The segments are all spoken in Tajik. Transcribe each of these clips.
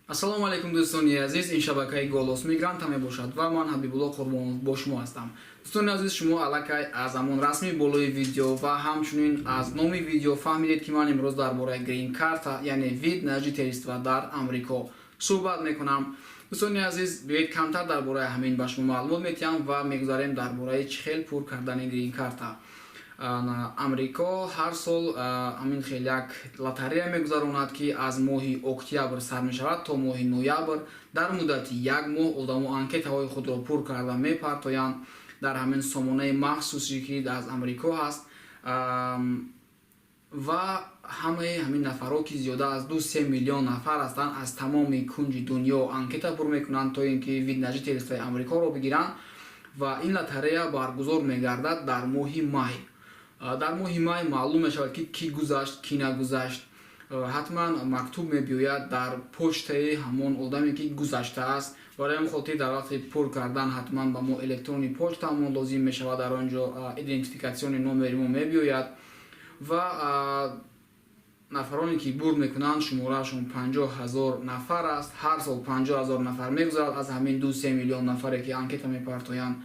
Ассалому алайкум, дӯстони азиз! Ин шабакаи «Голос мигранта» мебошад ва ман, Ҳабибулло Қурбонов, бо шумо ҳастам. Дӯстони азиз, шумо аллакай аз ҳамон расми болои видео ва ҳамчунин аз номи видео фаҳмидед, ки ман имрӯз дар бораи грин карта, яъне вид на жительство дар Амрико суҳбат мекунам. Дӯстони азиз, биёед, камтар дар бораи ҳамин ба шумо маълумот метиҳам ва мегузарем дар бораи чӣ хел пур кардани грин карта. Амрико ҳар сол ҳамин хел як лотарея мегузаронад, ки аз моҳи октябр сар мешавад то моҳи ноябр. Дар муддати як моҳ одамо анкетаҳои худро пур карда мепартоянд дар ҳамин сомонаи махсусе, ки аз Амрико ҳаст, ва ҳамаи ҳамин нафарҳо, ки зиёда аз 2-3 миллион нафар ҳастанд, аз тамоми кунҷи дунё анкета пур мекунанд, то ин ки вид на жительствои Амрикоро бигиранд. Ва ин лотарея баргузор мегардад дар моҳи май. Дар моҳи май маълум мешавад, ки кӣ гузашт, кӣ нагузашт. Ҳатман мактуб мебиёяд дар почтаи ҳамон одаме, ки гузаштааст. Барои ҳамин хотир дар вақти пур кардан ҳатман ба мо электронный почтаамон лозим мешавад. Дар он ҷо идентификационный номери мо мебиёяд. Ва нафароне, ки бурд мекунанд, шумораашон 50 000 нафар аст. Ҳар сол 50 000 нафар мегузарад аз ҳамин 2-3 миллион нафаре, ки анкета мепартоянд.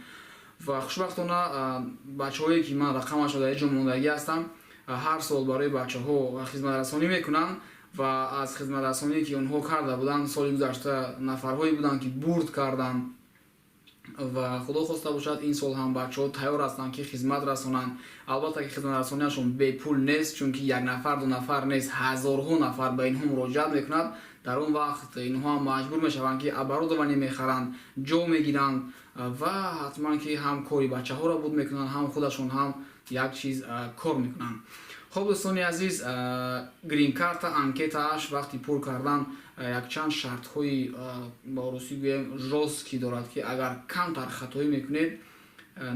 Ва хушбахтона бачаҳое, ки ман рақамашро дар ҷо мондагӣ ҳастам, ҳар сол барои бачаҳо хизматрасонӣ мекунанд. Ва аз хизматрасоние, ки онҳо карда буданд соли гузашта, нафарҳое буданд, ки бурд карданд. Ва худо хоста бошад, ин сол ҳам бачаҳо тайёр ҳастанд, ки хизмат расонанд. Албатта, ки хизматрасониашон бепул нест, чунки як нафар, ду нафар нест, ҳазорҳо нафар ба инҳо муроҷиат мекунад. Дар он вақт инҳо ҳам маҷбур мешаванд, ки оборудование мехаранд, ҷо мегиранд ва ҳатман ки ҳам кори бачаҳоро буд мекунанд, ҳам худашон ҳам як чиз кор мекунанд. Хоб, дӯстони азиз, грин-карта анкетааш вақти пур кардан якчанд шартҳои, ба русӣ гӯем, жёсткий дорад, ки агар камтар хатоӣ мекунед,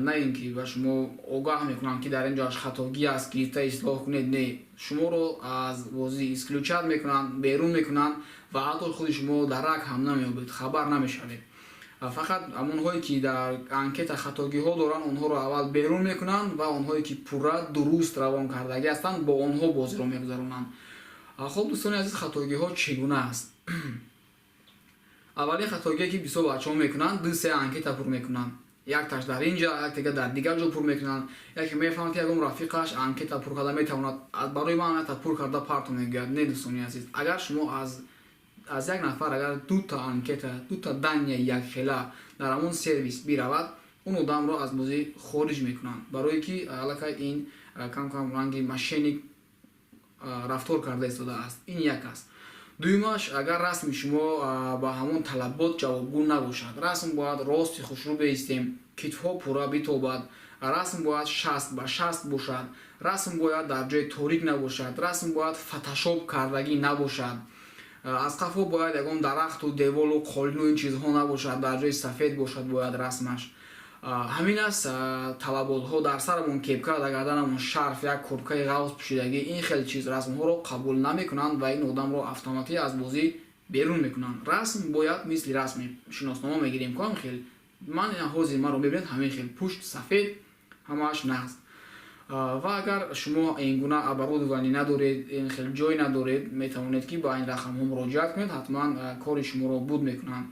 на ин ки ба шумо огаҳ мекунанд, ки дар ин ҷоаш хатогӣ аст, гирифта ислоҳ кунед, не, шуморо аз бозӣ исключать мекунанд, берун мекунанд ва ҳатто худи шумо дарак ҳам намеёбед, хабар намешавед. Фақат ҳамонҳое, ки дар анкета хатогиҳо доранд, онҳоро аввал берун мекунанд ва онҳое, ки пурра дуруст равон кардагӣ ҳастанд, бо онҳо бозиро мегузаронанд. Хоб, дӯстони азиз, хатогиҳо чӣ гуна аст? Аввалин хатогие, ки бисёр бачаҳо мекунанд, ду се анкета пур мекунанд: якташ дар ин ҷа, яктига дар дигар ҷо пур мекунанд. Яке мефаҳмад, ки ягон рафиқаш анкета пур карда метавонад, барои ман анкета пур карда парто мегӯяд. Не, дӯстони азиз, агар шумо аз як нафар агар дута анкета, дута данные якхела дар ҳамон сервис биравад, он одамро аз бозӣ хориҷ мекунанд, барое ки аллакай ин кам-кам ранги мошенник рафтор карда истодааст. Ин як аст. Дуюмаш, агар расми шумо ба ҳамон талабот ҷавобгӯ набошад. Расм бояд рости хушрӯ беистем, китфҳо пурра битобад, расм бояд 60 ба 60 бошад, расм бояд дар ҷои торик набошад, расм бояд фотошоп кардагӣ набошад, аз қафо бояд ягон дарахту девору қолину ин чизҳо набошад, дар ҷои сафед бошад бояд расмаш. Ҳамин аст талаботҳо. Дар сарамон кепка, дар гарданамон шарф, як курткаи ғафз пӯшидагӣ, ин хел чиз расмҳоро қабул намекунанд ва ин одамро автоматӣ аз бозӣ берун мекунанд. Расм бояд мисли расми шиноснома мегирем ку, ҳам хел. Ман ҳозир маро мебинед, ҳамин хел, пушт сафед, ҳамааш нағз. Ва агар шумо ин гуна оборудование надоред, ин хел ҷой надоред, метавонед, ки ба ин рақамҳо муроҷиат кунед, ҳатман кори шуморо буд мекунанд.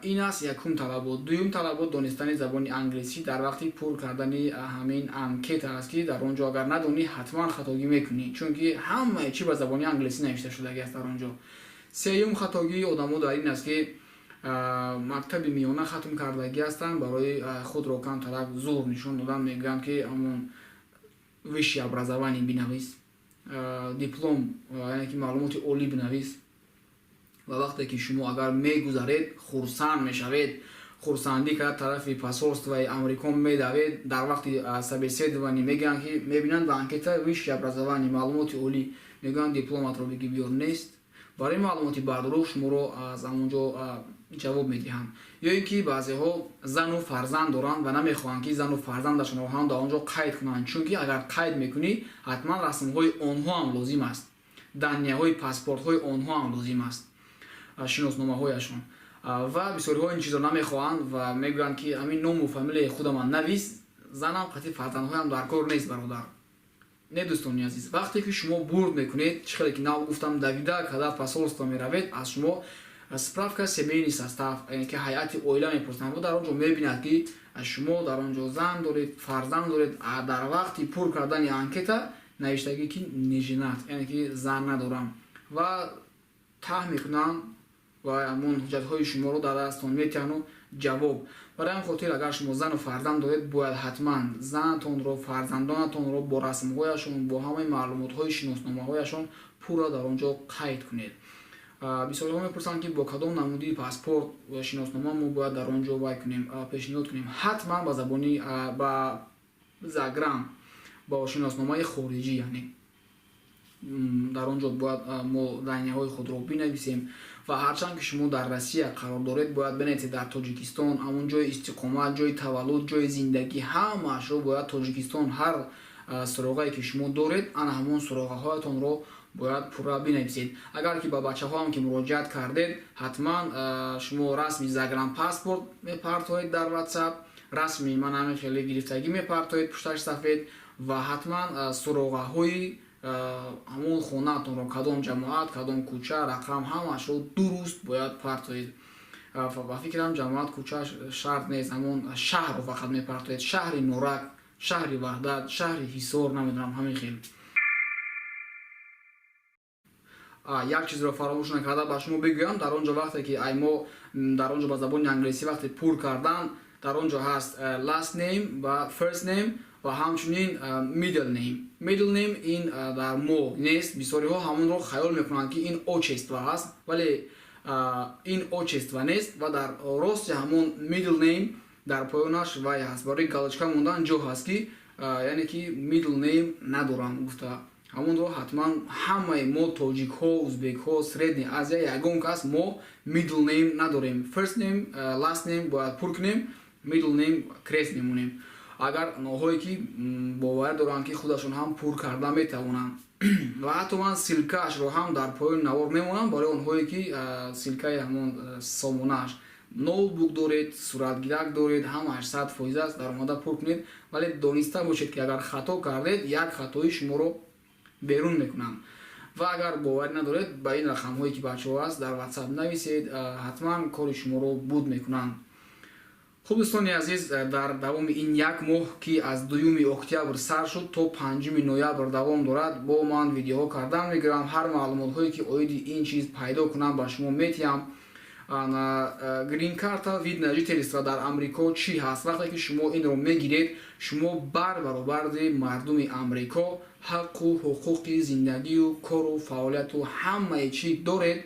Ин аст якум талабот. Дуюм талабот, донистани забони англисӣ дар вақти пур кардани ҳамин анкета аст, ки дар он ҷо агар надонӣ, ҳатман хатогӣ мекунӣ, чунки ҳамаи чӣ ба забони англисӣ навишта шудагӣ аст дар он ҷо. Сеюм хатогии одамо дар ин аст, ки мактаби миёна хатм кардагӣ ҳастанд, барои худро камтарак зур нишон додан мегӯянд, ки ҳамон высшее образование бинавис, диплом, яъне ки маълумоти олӣ бинавис. Ва вақте ки шумо агар мегузаред, хурсанд мешавед, хурсандӣ карда тарафи посольствои Амрико медавед. Дар вақти собеседование мегӯянд, ки мебинанд ба анкета высшее образование, маълумоти олӣ, мегӯянд: «Дипломатро биги биёр». Нест. Барои маълумоти бардурӯғ шуморо аз ҳамон ҷо ҷавоб медиҳанд. Ё ин ки баъзеҳо зану фарзанд доранд ва намехоҳанд, ки зану фарзандашонро ҳам дар он ҷо қайд кунанд, чунки агар қайд мекунӣ, ҳатман расмҳои онҳо ҳам лозим аст, данныеҳои паспортҳои онҳо ҳам лозим аст, шиносномаҳояшон. Ва бисёриҳо ин чизро намехоҳанд ва мегӯянд, ки ҳамин ному фамилияи худаман навис, занам қатъи фарзандҳоям дар кор нест, бародар. Не, дӯстони азиз, вақте ки шумо бурд мекунед, чӣ хеле ки нав гуфтам, давида када посольство меравед, аз шумо Справка семейный состав, яъне ки ҳайати оила мепурсанд ва дар он ҷо мебинад, ки шумо дар он ҷо зан доред, фарзанд доред. Дар вақти пур кардани анкета навиштагӣ, ки не женат, яъне ки зан надорам, ва таҳ мекунанд ва ҳамон ҳуҷҷатҳои шуморо дар дастон метиҳану ҷавоб. Барои ҳамин хотир, агар шумо зану фарзанд доред, бояд ҳатман занатонро, фарзандонатонро бо расмҳояшон, бо ҳамаи маълумотҳои шиносномаҳояшон пурра дар он ҷо қайд кунед. Бисёриҳо мепурсанд, ки бо кадом намуди паспорт ва шиноснома мо бояд дар он ҷо вай кунем, пешниҳод кунем. Ҳатман ба забони ба загран, бо шиносномаи хориҷӣ, яъне дар он ҷо бояд мо данныеҳои худро бинависем. Ва ҳарчанд ки шумо дар Россия қарор доред, бояд бинависед дар Тоҷикистон, ҳамон ҷои истиқомат, ҷои таваллуд, ҷои зиндагӣ, ҳамаашро бояд Тоҷикистон. Ҳар суроғае ки шумо доред, ана ҳамон суроғаҳоятонро бояд пурра бинависед. Агар ки ба бачаҳоам ки муроҷиат кардед, ҳатман шумо расми загранпаспорт мепартоед дар WhatsApp, расми ман ҳамин хеле гирифтагӣ мепартоед, пушташ сафед, ва ҳатман суроғаҳои ҳамон хонаатонро, кадом ҷамоат, кадом кӯча, рақам, ҳамаашро дуруст бояд партоед. Ба фикрам, ҷамоат, кӯча шарт нест, ҳамон шаҳрро фақат мепартоед: шаҳри Норак, шаҳри Ваҳдат, шаҳри Ҳисор, намедонам, ҳамин хел. Як чизро фаромӯш накарда ба шумо бигӯям: дар он ҷо вақте ки ай мо дар он ҷо ба забони англисӣ вақте пур кардан, дар он ҷо ҳаст last name ва first name ва ҳамчунин middle name. Middle name ин дар мо нест. Бисёриҳо ҳамонро хаёл мекунанд, ки ин отчество ҳаст, вале ин отчество нест. Ва дар рости ҳамон middle name дар поёнаш вай ҳаст, барои галочка мондан ҷо ҳаст, ки яъне ки middle name надорам гуфта. Ҳамонро ҳатман ҳамаи мо, тоҷикҳо, узбекҳо, Средняя Азия, ягон кас мо middle name надорем. First name, last name бояд пур кунем, middle name крест мемонем. Агар онҳое ки боварӣ доранд, ки худашон ҳам пур карда метавонанд, ва ҳатто ман ссылкаашро ҳам дар поёни навор мемонам барои онҳое ки ссылкаи ҳамон сомонааш, ноутбук доред, суратгирак доред, ҳамааш 100% аст, даромада пур кунед. Вале дониста бошед, ки агар хато кардед, як хатои шуморо берун мекунам. Ва агар боварӣ надоред, ба ин рақамҳое ки бачаҳо аст, дар WhatsApp нависед, ҳатман кори шуморо буд мекунанд. Хуб, дӯстони азиз, дар давоми ин як моҳ, ки аз 2 октябр сар шуд, то 5 ноябр давом дорад, бо ман видеоҳо кардан мегирам. Ҳар маълумотҳое ки оиди ин чиз пайдо кунам, ба шумо метиҳам. Грин-карта, вид на жительство дар Амрико чӣ ҳаст? Вақте ки шумо инро мегиред, шумо бар баробарди мардуми Амрико ҳаққу ҳуқуқи зиндагию кору фаъолияту ҳамаи чӣ доред,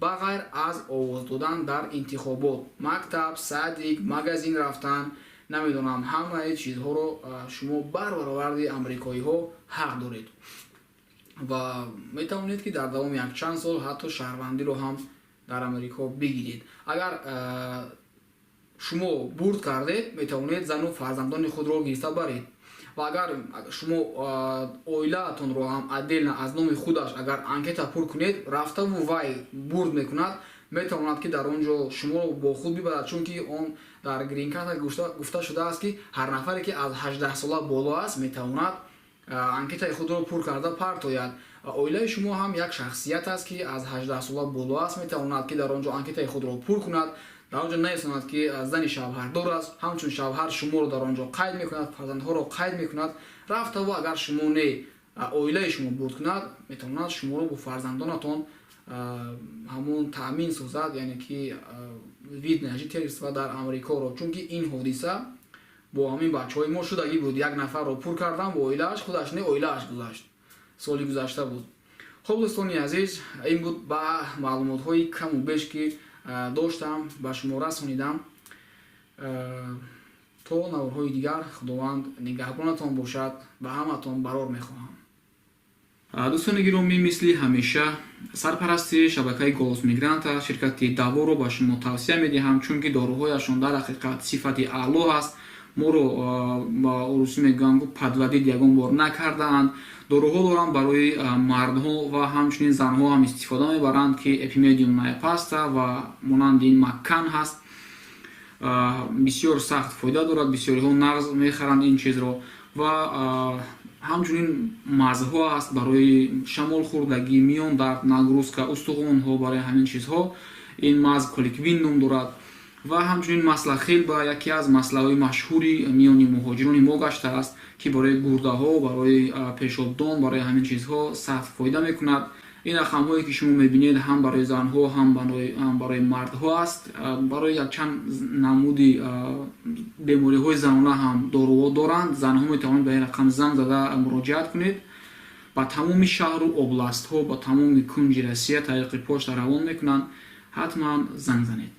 ба ғайр аз овоз додан дар интихобот. Мактаб, садик, магазин рафтан, намедонам, ҳамаи чизҳоро шумо бар баробарди амрикоиҳо ҳақ доред ва метавонед, ки дар давоми якчанд сол ҳатто шаҳрвандиро ҳам дар Амрико бигиред. Агар шумо бурд кардед, метавонед зану фарзандони худро гирифта баред. Ва агар шумо оилаатонро ҳам отдельно аз номи худаш агар анкета пур кунед, рафтаву вай бурд мекунад, метавонад, ки дар он ҷо шуморо бо худ бибарад, чунки он дар гринкарта гуфта шудааст, ки ҳар нафаре ки аз 18 сола боло аст, метавонад анкетаи худро пур карда партояд. Оилаи шумо ҳам як шахсият аст, ки аз 18 сола боло аст, метавонад, ки дар он ҷо анкетаи худро пур кунад. Дар он ҷо наисонад, ки зани шавҳардор аст, ҳамчун шавҳар шуморо дар он ҷо қайд мекунад, фарзандҳоро қайд мекунад. Рафтаву агар шумо не, оилаи шумо бурд кунад, метавонад шуморо бо фарзандонатон ҳамон таъмин созад, яъне ки вид на жительство дар Амрикоро. Чунки ин ҳодиса бо ҳамин бачаҳои мо шудагӣ буд: як нафарро пур кардам бо оилааш, худаш не, оилааш гузашт, соли гузашта буд. Хуб, дӯстони азиз, ин буд ба маълумотҳои каму беш, ки доштам, ба шумо расонидам. То наворҳои дигар Худованд нигаҳбонатон бошад, ба ҳаматон барор мехоҳам. Дӯстони гиромӣ, мисли ҳамеша сарпарасти шабакаи «Голос мигранта» ширкати Даворо ба шумо тавсия медиҳам, чунки доруҳояшон дар ҳақиқат сифати аъло ҳаст. Моро, ба урусӣ мегӯянд, подводить ягон бор накардаанд. Доруҳо доранд барои мардҳо ва ҳамчунин занҳо ҳам истифода мебаранд, ки эпимедиумная паста ва монанди ин маккан ҳаст, бисёр сахт фоида дорад, бисёриҳо нағз мехаранд ин чизро. Ва ҳамчунин мазҳо аст барои шамолхӯрдагӣ, миёндард, нагрузка, устухонҳо, барои ҳамин чизҳо. Ин мазь Коликвин ном дорад. Ва ҳамчунин масло хельба яке аз маслоҳои машҳури миёни муҳоҷирони мо гаштааст, ки барои гурдаҳо, барои пешобдон, барои ҳамин чизҳо сахт фоида мекунад. Ин рақамҳое, ки шумо мебинед, ҳам барои занҳо, ҳам барои мардҳо аст. Барои якчанд намуди бемориҳои занона ҳам доруҳо доранд. Занҳо метавонанд ба ин рақам занг зада муроҷиат кунед. Ба тамоми шаҳру областҳо, ба тамоми кунҷи Россия тариқи почта равон мекунанд. Ҳатман занг занед.